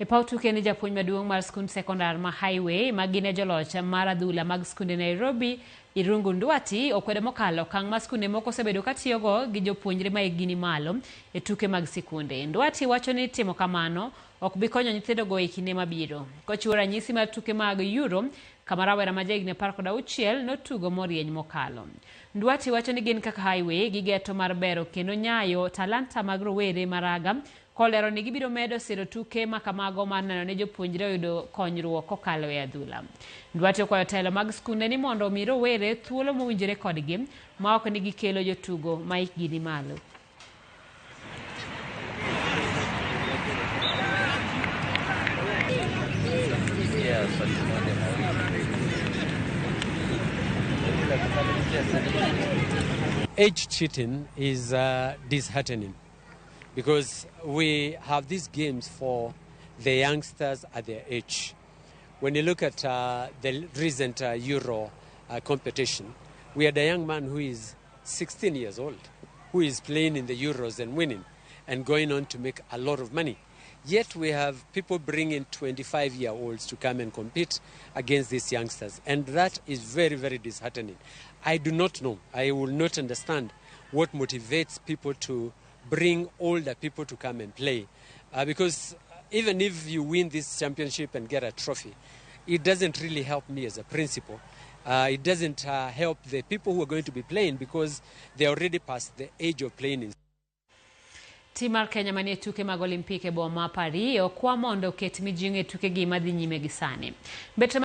paw tuke ni japuonj maduong' mar skund sekondar ma Highway ma gin e joloch mar adhula mag skunde Nairobi, Irungu Nduati okwedo mokalo okang' ma skunde moko osebedo ka tiyogo gi jopuonjre ma hikgi ni malo e tuke mag sikunde. Nduati wacho ni timo kamano ok bi konyo nyithindogo e kinde mabiro. Kochiwo ranyisi mar tuke mag Euro kama rawera ma jahigni 16 notugo morieny mokalo. Nduati wacho ni gin kaka Highway gigeto mar bero kendo nyayo talanta mag rowere ma raga kolero ni gibiro medo siro tuke ma kamago mar neno ni jopuonjre oyudo konyruok kokalo e adhula. Nduati okwayo telo mag skunde ni mondo omi rowere thuolo mowinjore kodgi ma ok ni gikelo jotugo ma hikgi ni malo. Age cheating is disheartening because we have these games for the youngsters at their age. When you look at the recent Euro competition, we had a young man who is 16 years old, who is playing in the Euros and winning and going on to make a lot of money. Yet we have people bringing 25-year-olds to come and compete against these youngsters. And that is very, very disheartening. I do not know. I will not understand what motivates people to bring older people to come and play. Because even if you win this championship and get a trophy, it doesn't really help me as a principal. It doesn't help the people who are going to be playing because they're already past the age of playing in. Tim mar Kenya manie tuke mag Olimpik e boma Paris okwa mondo oket mijing'o e tukegi madhi nyime gi sani. Mbetre